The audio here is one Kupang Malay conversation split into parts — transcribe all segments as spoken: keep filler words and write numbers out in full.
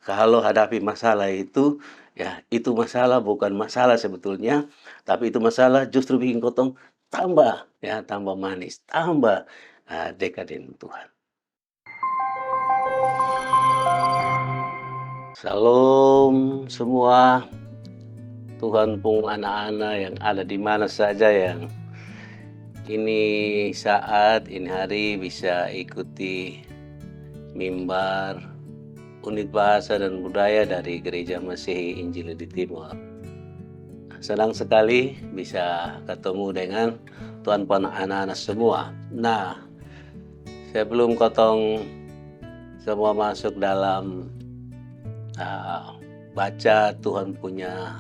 Kalau hadapi masalah itu, ya, itu masalah bukan masalah sebetulnya, tapi itu masalah justru bikin kotong tambah, ya, tambah manis, tambah, ah, dekat dengan Tuhan. Shalom semua, Tuhan pung anak-anak yang ada di mana saja yang ini saat, ini hari bisa ikuti mimbar Unit Bahasa dan Budaya dari Gereja Masehi Injili di Timur. Senang sekali bisa ketemu dengan Tuhan pung anak-anak semua. Nah, sebelum kotong semua masuk dalam, ah, baca Tuhan punya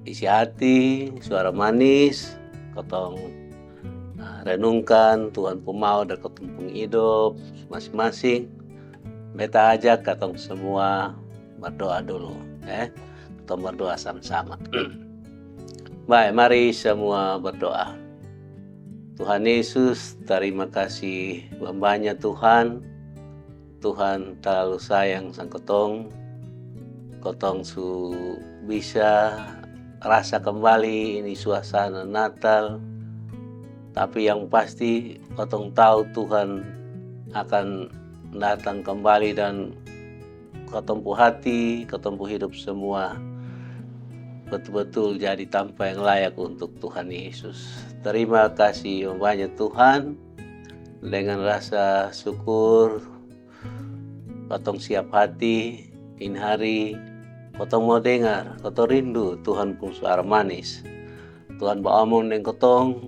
isi hati, suara manis, kotong, ah, renungkan Tuhan pung mau dan kotong pung hidup masing-masing. Beta ajak katong semua berdoa dulu, eh. Katong berdoa sama-sama. Baik, mari semua berdoa. Tuhan Yesus, terima kasih banyak Tuhan. Tuhan terlalu sayang sang kotong. Kotong su bisa rasa kembali ini suasana Natal. Tapi yang pasti, kotong tahu Tuhan akan datang kembali dan kotong pu hati, kotong pu hidup semua betul-betul jadi tampa yang layak untuk Tuhan Yesus. Terima kasih banyak Tuhan. Dengan rasa syukur, kotong siap hati, ini hari kotong mau dengar, kotong rindu Tuhan pung suara manis. Tuhan baomong deng kotong,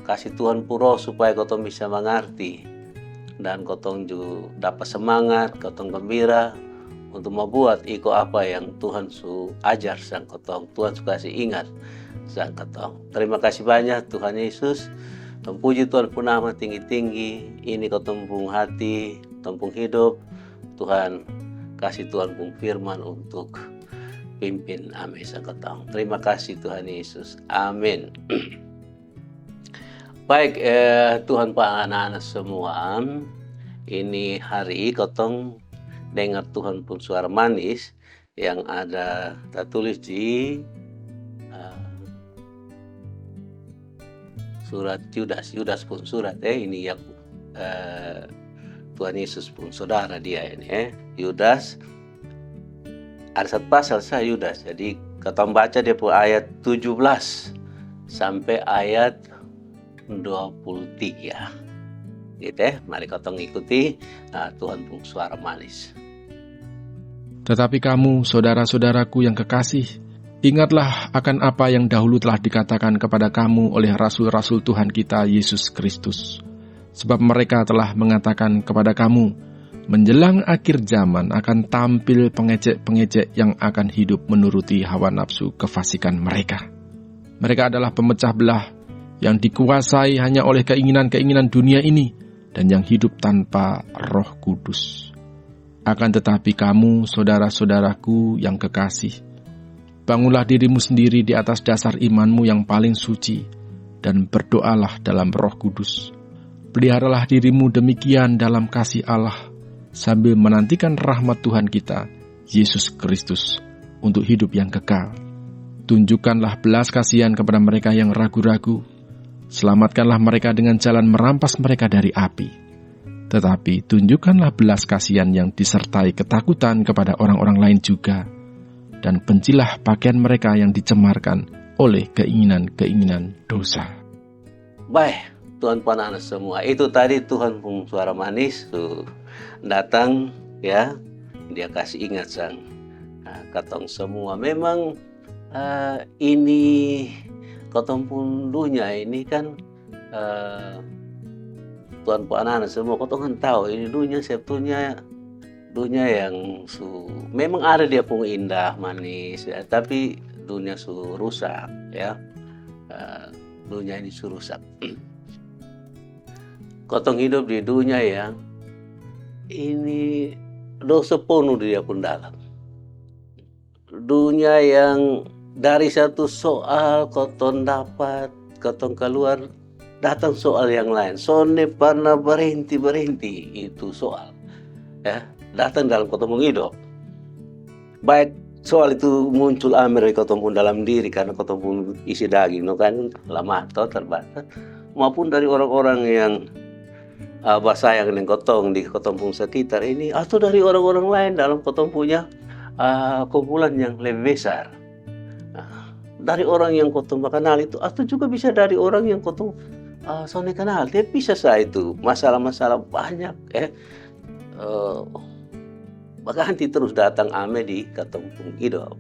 kasi Tuhan pung Roh supaya kotong bisa mangarti. Dan kotong ju dapa semangat, kotong gembira untuk mau buat iko apa yang Tuhan su ajar sang kotong, Tuhan su kasi ingat sang kotong. Terima kasih banyak Tuhan Yesus. Tong puji Tuhan pung nama tinggi-tinggi. Ini kotong pung hati, tong pung hidup. Tuhan kasi Tuhan pung firman untuk pimpin ami sang kotong. Terima kasih Tuhan Yesus. Amin. Baik, eh, Tuhan pung anak-anak semua, ini hari kotong dengar Tuhan pung suara manis yang ada tertulis di, eh, surat Yudas, Yudas pung surat, eh, ini yang, eh, Tuhan Yesus pung saudara dia ini, eh. Yudas, ada satu pasal sa Yudas. Jadi, katong baca dia pung ayat tujuh belas sampai ayat dua puluh tiga. Gitu, eh. Mari katong ikuti, ah, Tuhan pung suara manis. Tetapi kamu, saudara-saudaraku yang kekasih, ingatlah akan apa yang dahulu telah dikatakan kepada kamu oleh rasul-rasul Tuhan kita, Yesus Kristus. Sebab mereka telah mengatakan kepada kamu, menjelang akhir zaman akan tampil pengecek-pengecek yang akan hidup menuruti hawa nafsu kefasikan mereka. Mereka adalah pemecah belah yang dikuasai hanya oleh keinginan-keinginan dunia ini dan yang hidup tanpa Roh Kudus. Akan tetapi kamu, saudara-saudaraku yang kekasih, bangunlah dirimu sendiri di atas dasar imanmu yang paling suci, dan berdoalah dalam Roh Kudus. Peliharalah dirimu demikian dalam kasih Allah, sambil menantikan rahmat Tuhan kita, Yesus Kristus, untuk hidup yang kekal. Tunjukkanlah belas kasihan kepada mereka yang ragu-ragu. Selamatkanlah mereka dengan jalan merampas mereka dari api. Tetapi tunjukkanlah belas kasihan yang disertai ketakutan kepada orang-orang lain juga, dan bencilah pakaian mereka yang dicemarkan oleh keinginan-keinginan dosa. Baik, Tuhan pun anak semua. Itu tadi Tuhan pun suara manis tuh datang, ya. Dia kasih ingat sang, ah, katong semua. Memang, ah, ini katong pun dunia ini kan, eh, Tuhan pun anak semua, katong kan tahu ini dunia sebetulnya dunia yang su memang ada dia pun indah manis, ya, tapi dunia su rusak, ya. Eh, dunia ini su rusak. Katong hidup di dunia yang ini dosa penuh di dia pun dalam. Dunia yang dari satu soal katong dapat, katong keluar, datang soal yang lain. Sonde pernah berhenti-berhenti itu soal. Ya, datang dalam katong pung hidup. baik soal itu muncul ame dari kotong pung dalam diri karna kotong pung isi daging no kan lamah to, terbatas, maupun dari orang-orang yang uh, basayang deng kotong di kotong pung sekitar ini, atau dari orang-orang lain dalam kotong punya uh, kumpulan yang lebih besar. Nah, dari orang yang kotong bakanal itu, atau juga bisa dari orang yang kotong uh, sonde kanal. Dia bisa sa itu masalah-masalah banyak eh uh, baganti terus datang ame di kotong pung hidup.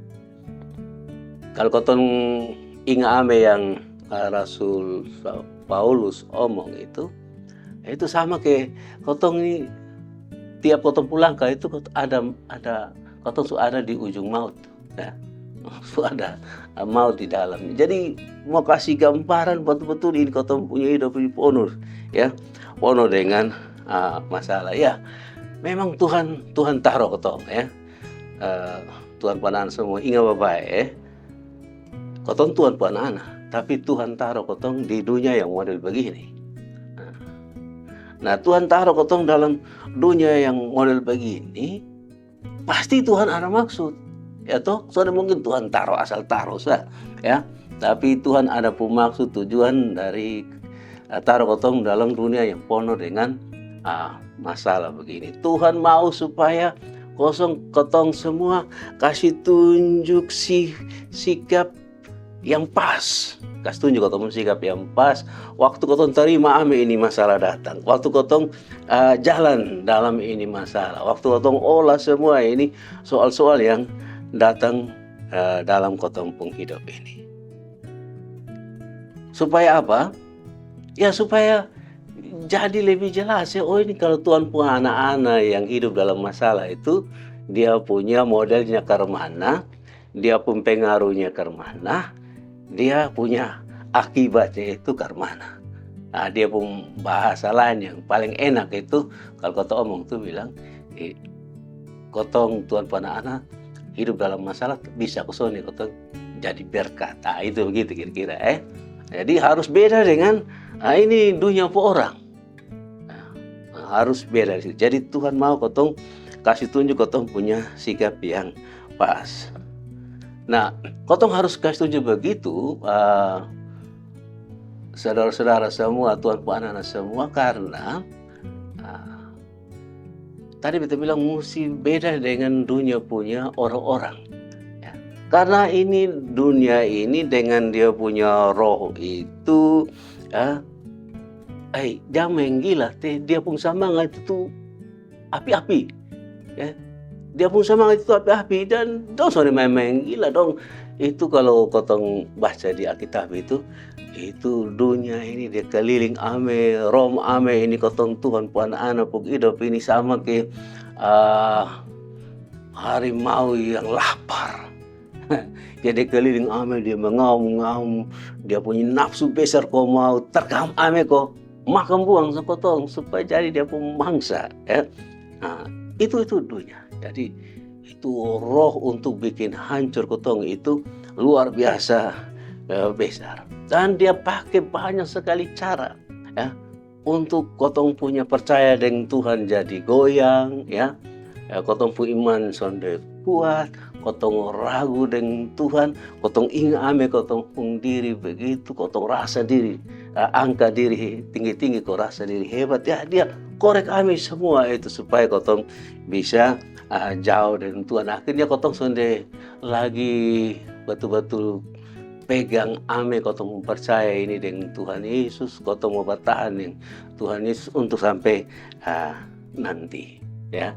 Kalau kotong inga ame yang uh, Rasul Paulus omong itu, itu sama ke kotong ini, tiap kotong pulangka itu ada ada kotong su ada di ujung maut ya. Su ada uh, maut di dalam. Jadi mau kasih gambaran betul-betul ini kotong punya hidup ini penuh ya, penuh dengan uh, masalah ya. Memang Tuhan Tuhan taruh kotong ya. Uh, Tuhan panahkan semua ingat bapak eh. Kotong Tuhan pun anak, tapi Tuhan taruh kotong di dunia yang model begini. Nah, Tuhan taruh kotong dalam dunia yang model begini, pasti Tuhan ada maksud. Ya toh, soalnya mungkin Tuhan taruh asal taruh sa, ya. Tapi Tuhan ada pun maksud tujuan dari uh, taruh kotong dalam dunia yang penuh dengan uh, masalah begini. Tuhan mau supaya kosong kotong semua kasih tunjuk si sikap yang pas. Kasih tunjuk kotong sikap yang pas. Waktu kotong terima ame ini masalah datang. Waktu kotong uh, jalan dalam ini masalah. Waktu kotong olah semua ini soal-soal yang datang uh, dalam kotong pung hidup ini. Supaya apa? Ya supaya jadi lebih jelas ya. Oh ini kalau Tuhan pun anak-anak yang hidup dalam masalah itu dia punya modelnya karmana, dia pun pengaruhnya karmana, dia punya akibatnya itu karmana. Nah, dia pun bahasa lain yang paling enak itu kalau kota omong tuh bilang, eh, kotong Tuhan pun anak-anak hidup dalam masalah bisa kosong nih kotong jadi berkat. Nah, itu begitu kira-kira eh. Jadi harus beda dengan ah, ini dunia po orang. Nah, harus beda. Jadi Tuhan mau kotong kasih tunjuk kotong punya sikap yang pas. Nah, kotong harus kasih tunjuk begitu uh, saudara-saudara semua, Tuhan pun anak-anak semua karena uh, tadi beta bilang musti beda dengan dunia punya orang-orang. Ya. Karena ini dunia ini dengan dia punya roh itu, ya, eh, jangan main gila, te, dia pun semangat itu api-api. Ya. Dia pun semangat itu api-api dan dong sudah main-main gila dong. Itu kalau kotong baca di Alkitab itu, itu dunia ini dia keliling ame, rom ame ini kotong Tuhan pun anak pun hidup ini sama ke uh, harimau yang lapar. Jadi keliling ame dia mengaum-ngaum, dia punya nafsu besar ko mau terkam ame ko makan buang sa kotong supaya jadi dia pun mangsa ya. Nah, itu itu dunia. Jadi itu roh untuk bikin hancur kotong itu luar biasa eh, besar. Dan dia pakai banyak sekali cara ya untuk kotong punya percaya dengan Tuhan jadi goyang ya. Ya, kotong pun iman sonde kuat, kotong ragu dengan Tuhan, kotong inga ame kotong pun diri begitu, kotong rasa diri uh, angka diri tinggi-tinggi, kotong rasa diri hebat ya, dia korek ame semua itu supaya kotong bisa uh, jauh dengan Tuhan. Akhirnya kotong sonde lagi betul-betul pegang ame kotong percaya ini dengan Tuhan Yesus, kotong mau bertahan dengan Tuhan Yesus untuk sampai uh, nanti ya,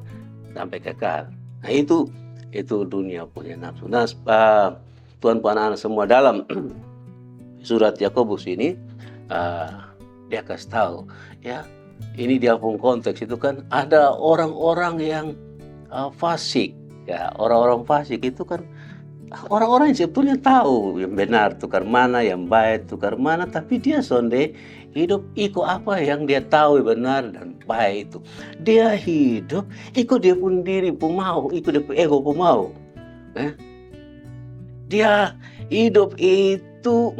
sampai kekal. Nah itu itu dunia punya nafsu. Nah uh, Tuhan pun anak semua dalam surat Yakobus ini uh, dia kasih tahu ya, ini dia pun konteks itu kan ada orang-orang yang uh, fasik ya, orang-orang fasik itu kan orang-orang yang sebetulnya tahu yang benar tukar mana, yang baik tukar mana, tapi dia sonde hidup iko apa yang dia tahu benar dan baik itu. Dia hidup iko dia pun diri pun mau, iko dia pun ego pun mau. Eh? Dia hidup itu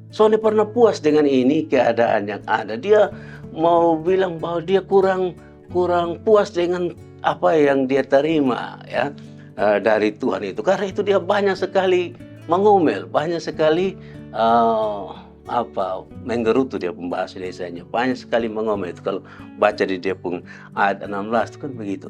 sonde pernah puas dengan ini keadaan yang ada. Dia mau bilang bahwa dia kurang kurang puas dengan apa yang dia terima ya. eh, dari Tuhan itu. Karena itu dia banyak sekali mengomel, banyak sekali, eh, apa, menggerutu dia pun bahasa Indonesianya. Banyak sekali mengomel itu kalau baca di dia pun ayat enam belas itu kan begitu.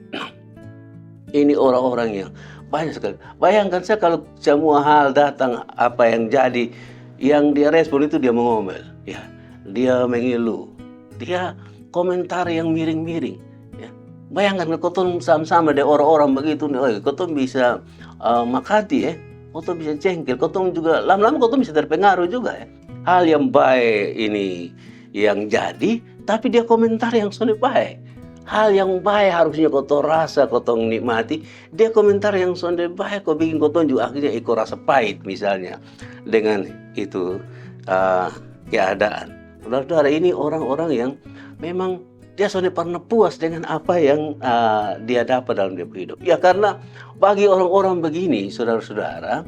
Ini orang-orang yang banyak sekali. Bayangkan saja kalau semua hal datang, apa yang jadi, yang dia respon itu dia mengomel. Ya, dia mengeluh. Dia komentar yang miring-miring. Ya. Bayangkan kalau kotong sama-sama deng orang-orang begitu ni, oi, kotong bisa, eh, makati, eh. Kotong bisa jengkel, kotong juga, lama-lama kotong bisa terpengaruh juga, eh. Hal yang bae ini yang jadi, tapi dia komentar yang sonde bae. Hal yang bae harusnya kotong rasa, kotong nikmati, dia komentar yang sonde bae, ko bikin kotong juga akhirnya iko rasa pahit misalnya dengan itu, eh, keadaan. Saudara-saudara, ini orang-orang yang memang dia sonde pernah puas dengan apa yang, eh, dia dapat dalam dia hidup. Ya, karena bagi orang-orang begini, saudara-saudara,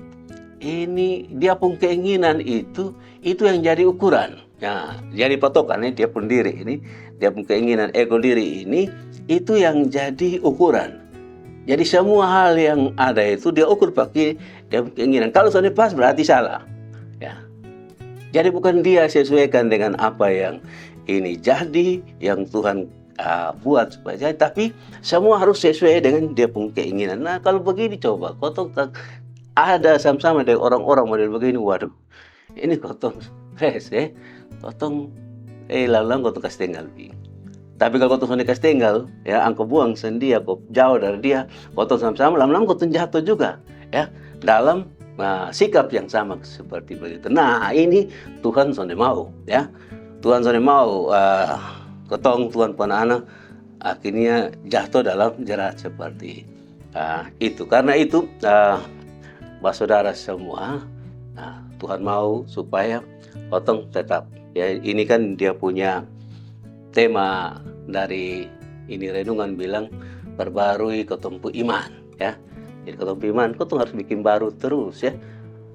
ini dia pun keinginan itu, itu yang jadi ukuran. Ya, jadi patokan ni, dia pun diri ini, dia pun keinginan ego diri ini, itu yang jadi ukuran. Jadi semua hal yang ada itu dia ukur pakai dia pun keinginan. Kalau sonde pas berarti salah. Ya. Jadi bukan dia sesuaikan dengan apa yang ini jadi, yang Tuhan, ah, buat supaya jadi, tapi semua harus sesuai dengan dia pun keinginan. Nah, kalau begini coba, kotong tak ada sama-sama dengan orang-orang model begini, waduh, ini kotong stres, eh. Kotong, eh, lalu kotong kasih tinggal pi. Tapi kalau kotong sonde kasih tinggal, ya, angko buang sendi, angko jauh dari dia, kotong sama-sama, lama-lama kotong jatuh juga, ya, dalam, nah, sikap yang sama seperti begitu. Nah, ini Tuhan sonde mau, ya. Tuhan sonde mau, eh, kotong, Tuhan pun anak, akhirnya jatuh dalam jerat seperti, eh, itu. Karena itu, eh, basaudara semua, nah, Tuhan mau supaya kotong tetap, ya, ini kan dia punya tema dari ini renungan bilang, "Perbarui kotong pu iman," ya. Jadi kotong pu iman, kotong harus bikin baru terus, ya.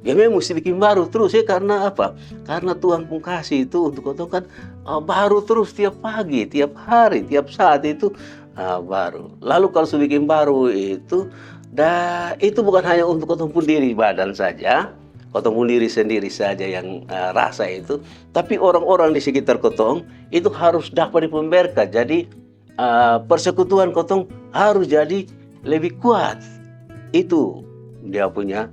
Ya, memang mesti bikin baru terus, ya. Karena apa? Karena Tuhan pun kasih itu untuk kotong kan, eh, baru terus tiap pagi, tiap hari, tiap saat itu, eh, baru. Lalu kalau su bikin baru itu, dah, itu bukan hanya untuk kotong pun diri badan saja, kotong pun diri sendiri saja yang, eh, rasa itu, tapi orang-orang di sekitar kotong itu harus dapat dia pun berkat. Jadi, eh, persekutuan kotong harus jadi lebih kuat. Itu dia punya,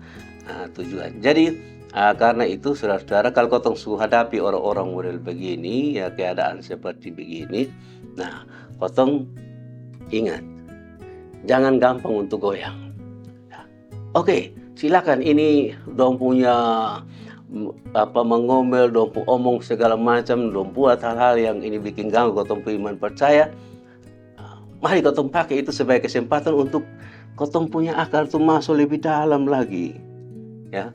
eh, tujuan. Jadi, eh, karena itu, saudara-saudara, kalau kotong su hadapi orang-orang model begini, ya, keadaan seperti begini, nah, kotong ingat, jangan gampang untuk goyang. Ya. Oke, silakan. Ini dong punya, mm, apa, mengomel, dong pu omong segala macam, dong buat hal-hal yang ini bikin ganggu kotong pu iman percaya. Mari kotong pakai itu sebagai kesempatan untuk kotong punya akar tu maso lebih dalam lagi, ya,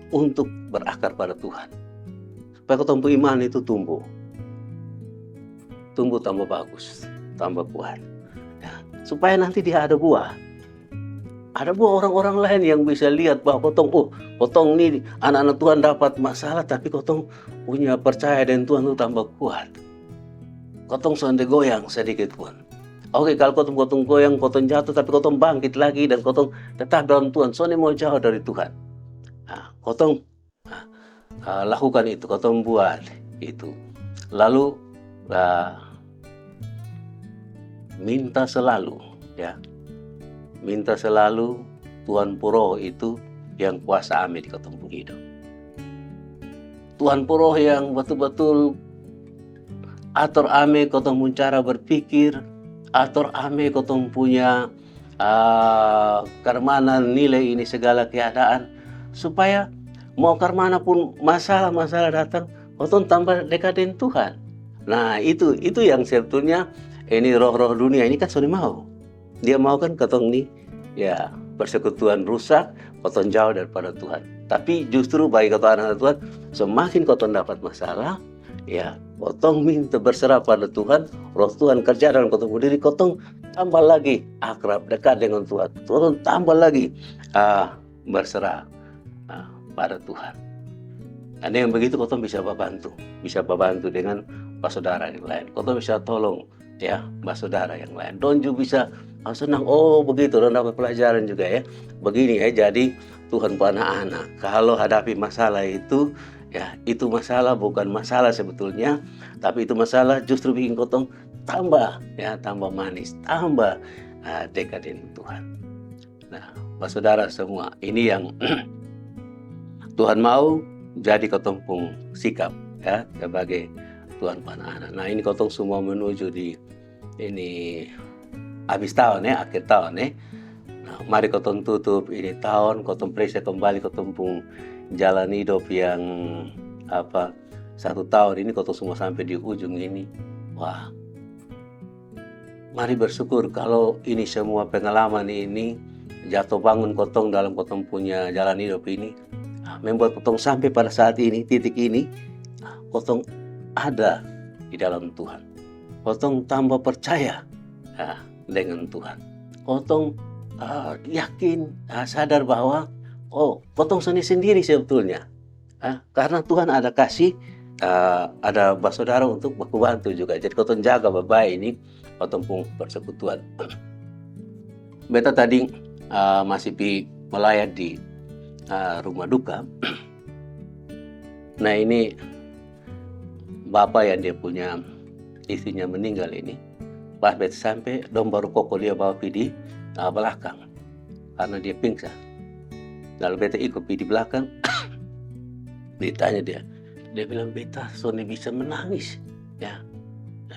untuk berakar pada Tuhan, supaya kotong pu iman itu tumbuh, tumbuh tambah bagus, tambah kuat, ya, supaya nanti dia ada buah. Ada buah orang-orang lain yang bisa lihat bahwa kotong, oh, kotong ni anak-anak Tuhan dapat masalah, tapi kotong punya percaya dengan Tuhan tu tambah kuat. Kotong sonde goyang sedikit pun. Oke, kalau kotong, kotong goyang, kotong jatuh, tapi kotong bangkit lagi dan kotong tetap dalam Tuhan, sonde mau jauh dari Tuhan. Nah, kotong, nah, ah, lakukan itu, kotong buat itu. Lalu, ah, minta selalu, ya. Minta selalu Tuhan pu Roh itu yang kuasa ame di kotong pu hidup. Tuhan pu Roh yang betul-betul ator ame kotong pun cara berpikir, ator ame kotong punya, ah, karmana nilai ini segala keadaan, supaya mau karmana pun masalah-masalah datang, kotong tambah dekat dengan Tuhan. Nah, itu, itu yang sebetulnya ini roh-roh dunia ini kan sonde mau. Dia mau kan kotong ni, ya, persekutuan rusak, kotong jauh daripada Tuhan. Tapi justru bagi kotong anak Tuhan, semakin kotong dapat masalah, ya, kotong minta berserah pada Tuhan, Roh Tuhan kerja dalam kotong pu diri, kotong tambah lagi akrab, dekat dengan Tuhan. Kotong tambah lagi, ah, berserah, ah, pada Tuhan. Nah, dengan begitu kotong bisa babantu, bisa babantu dengan basaudara yang lain. Kotong bisa tolong, ya, basaudara yang lain. Dong juga bisa Oh, senang. Oh, begitu, dong dapat pelajaran juga ya. Begini ya, jadi Tuhan pun anak-anak, kalau hadapi masalah itu, ya, itu masalah bukan masalah sebetulnya, tapi itu masalah justru bikin kotong tambah, ya, tambah manis, tambah, ah, dekat dengan Tuhan. Nah, Bapak Saudara semua, ini yang Tuhan mau jadi kotong pung sikap, ya, sebagai Tuhan pun anak-anak. Nah, ini kotong semua menuju di ini habis tahun ya, akhir tahun ya. Nah, mari kotong tutup ini tahun, kotong periksa kembali kotong pung jalan hidup yang apa, satu tahun ini kotong semua sampai di ujung ini. Wah, mari bersyukur kalau ini semua pengalaman ini jatuh bangun kotong dalam kotong punya jalan hidup ini, ah, membuat kotong sampai pada saat ini, titik ini, ah, kotong ada di dalam Tuhan. Kotong tambah percaya, ah, dengan Tuhan. Kotong, ah, yakin, ah, sadar bahwa, oh, kotong sendiri sendiri sebetulnya. Ah, karena Tuhan ada kasih, ah, ada Bapak Saudara untuk baku bantu juga. Jadi kotong jaga baik-baik ini, kotong pung persekutuan. Beta tadi, ah, masih pi melayat di, ah, rumah duka. Nah, ini bapak yang dia punya istrinya meninggal ini, pas beta sampai, dong baru koko dia bawa pi di, ah, belakang karena dia pingsan. Lalu beta ikut pi di belakang. Ditanya dia, dia bilang, "Beta sonde bisa menangis, ya.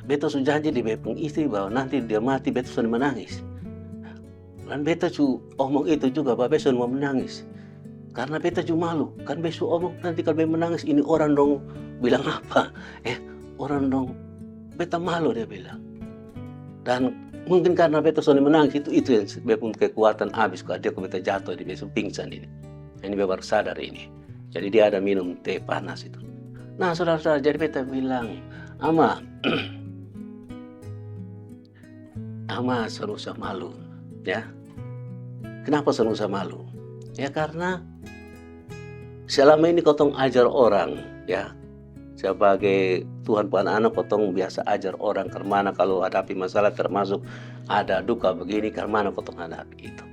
Beta su janji di beta pung istri bahwa nanti dia mati beta sonde menangis. Dan beta su omong itu juga bahwa beta sonde mau menangis, karena beta su malu. Kan beta su omong nanti kalau beta menangis ini orang dong bilang apa, eh, orang dong, beta malu," dia bilang. Dan mungkin karena beta sonde menangis itu, itu yang beta pung kekuatan habis, kalo dia ko beta jatuh di beta pingsan ini. Ini beta baru sadar ini. Jadi dia ada minum teh panas itu. Nah, saudara-saudara, jadi beta bilang, "Ama, ama sonde usah malu, ya." Kenapa sonde usah malu? Ya, karena selama ini kotong ajar orang, ya, sebagai Tuhan pung anak-anak, kotong biasa ajar orang karmana kalau hadapi masalah, termasuk ada duka begini, karmana kotong hadapi itu.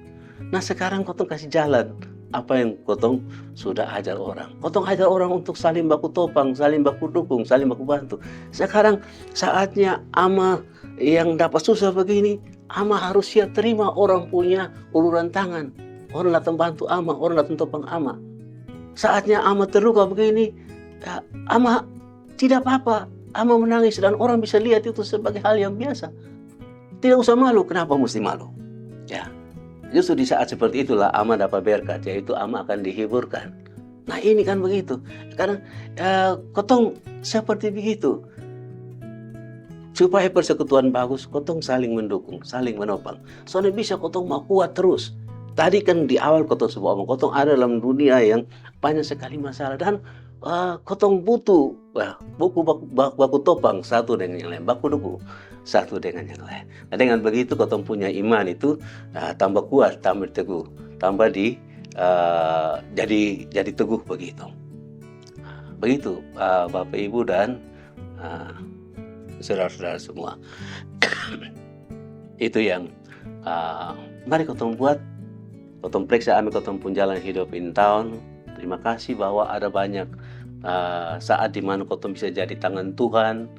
Nah, sekarang kotong kasih jalan apa yang kotong sudah ajar orang. Kotong ajar orang untuk saling baku topang, saling baku dukung, saling baku bantu. Sekarang saatnya ama yang dapat susah begini, ama harus siap terima orang punya uluran tangan. Orang datang bantu ama, orang datang topang ama. Saatnya ama terluka begini, ya, ama tidak apa-apa, ama menangis dan orang bisa lihat itu sebagai hal yang biasa. Tidak usah malu. Kenapa mesti malu? Ya, justru di saat seperti itulah ama dapat berkat, yaitu ama akan dihiburkan. Nah, ini kan begitu. Karena, eh, kotong seperti begitu. Supaya persekutuan bagus, kotong saling mendukung, saling menopang. Sonde bisa kotong mau kuat terus. Tadi kan di awal kotong su bawa omong, kotong ada dalam dunia yang banyak sekali masalah dan, eh, kotong butuh, eh, buku baku, baku, baku topang satu dengan yang lain, baku dukung satu dengan yang lain. Nah, dengan begitu kotong punya iman itu, eh, tambah kuat, tambah teguh, tambah di, eh, jadi, jadi teguh begitu. Begitu, eh, Bapak Ibu dan, eh, saudara-saudara semua. Itu yang, eh, mari kotong buat, kotong periksa ami kotong pung jalan hidup ini tahun. Terima kasih bahwa ada banyak, eh, saat di mana kotong bisa jadi tangan Tuhan,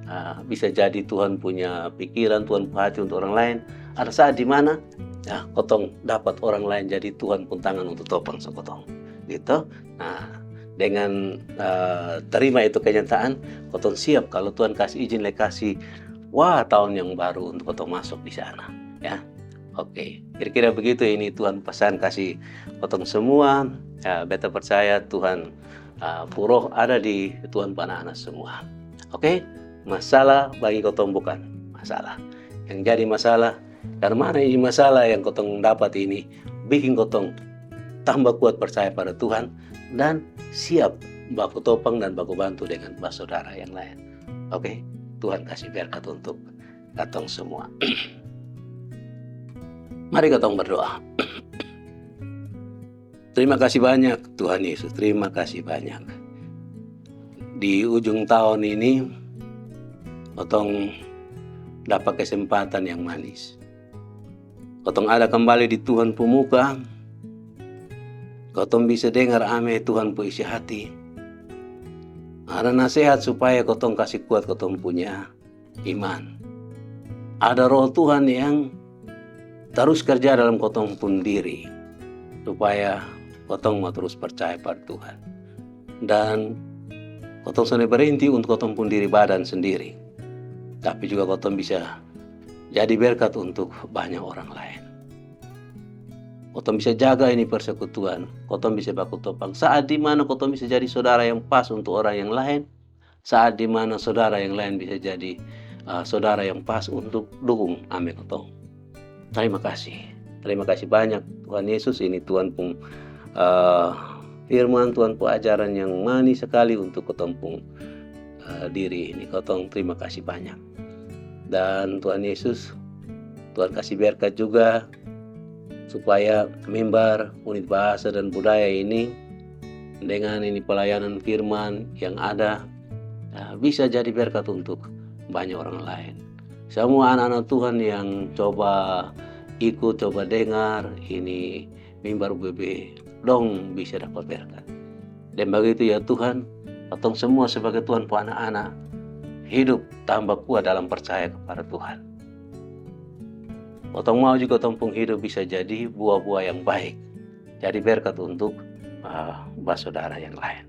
eh, bisa jadi Tuhan punya pikiran, Tuhan punya hati untuk orang lain. Ada saat di mana, ya, kotong dapat orang lain jadi Tuhan pun tangan untuk topang so kotong. Gitu. Nah, dengan, eh, terima itu kenyataan, kotong siap kalau Tuhan kasih izin le kasih, wah, tahun yang baru untuk kotong masuk di sana. Ya. Oke, kira-kira begitu ini Tuhan pesan kasih kotong semua. Ya, beta percaya Tuhan, eh, pung roh ada di Tuhan pung anak-anak semua. Oke, masalah bagi kotong bukan masalah. Yang jadi masalah, karmana ini masalah yang kotong dapat ini bikin kotong tambah kuat percaya pada Tuhan dan siap baku topang dan baku bantu dengan basaudara yang lain. Oke, Tuhan kasih berkat untuk katong semua. Mari katong berdoa. Terima kasih banyak Tuhan Yesus, terima kasih banyak. Di ujung tahun ini, katong dapat kesempatan yang manis. Kotong ada kambali di Tuhan pu muka. Kotong bisa dengar ame Tuhan pu isi hati. Ada nasehat supaya kotong kasi kuat kotong punya iman. Ada Roh Tuhan yang tarus karja dalam kotong pun diri, supaya kotong mau tarus parcaya par Tuhan. Dan kotong sonde berhenti untuk kotong pun diri badan sendiri, tapi juga kotong bisa jadi berkat untuk banyak orang lain. Kotong bisa jaga ini persekutuan, kotong bisa baku topang. Saat di mana kotong bisa jadi saudara yang pas untuk orang yang lain, saat di mana saudara yang lain bisa jadi uh, saudara yang pas untuk dukung ame kotong. Terima kasih. Terima kasih banyak Tuhan Yesus, ini Tuhan pun uh, firman, Tuhan pun ajaran yang manis sekali untuk kotong pun uh, diri ini. Kotong terima kasih banyak. Dan Tuhan Yesus, Tuhan kasih berkat juga supaya mimbar unit bahasa dan budaya ini dengan ini pelayanan firman yang ada uh, bisa jadi berkat untuk banyak orang lain. Semua anak-anak Tuhan yang coba ikut, coba dengar ini mimbar U B B, dong bisa dapat berkat. Dan begitu ya Tuhan, kotong semua sebagai Tuhan pu anak-anak hidup tambah kuat dalam percaya kepada Tuhan. Kotong mau juga kotong pun hidup bisa jadi buah-buah yang baik, jadi berkat untuk uh, saudara yang lain.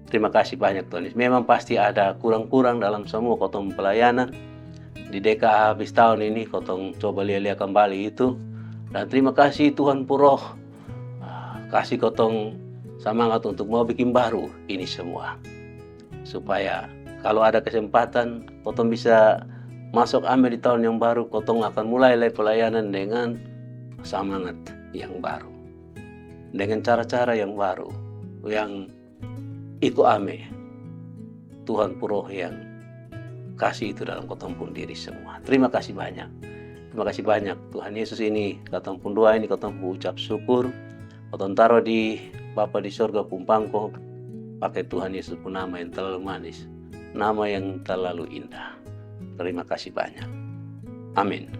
Terima kasih banyak Tuhan Yesus. Memang pasti ada kurang-kurang dalam semua kotong pelayanan. Di D K A habis tahun ini kotong coba lia-lia kembali itu. Dan terima kasih Tuhan pu Roh uh, kasih kotong semangat untuk mau bikin baru ini semua, supaya kalau ada kesempatan kotong bisa masuk ame di tahun yang baru, kotong akan mulai lai pelayanan dengan semangat yang baru, dengan cara-cara yang baru, yang iko ame Tuhan pu Roh yang kasih itu dalam kotong pun diri semua. Terima kasih banyak. Terima kasih banyak Tuhan Yesus. Ini kotong pun doa, ini kotong pun ucap syukur. Kotong taruh di Bapa di sorga pun pangko, pakai Tuhan Yesus pun nama yang terlalu manis, nama yang terlalu indah. Terima kasih banyak. Amin.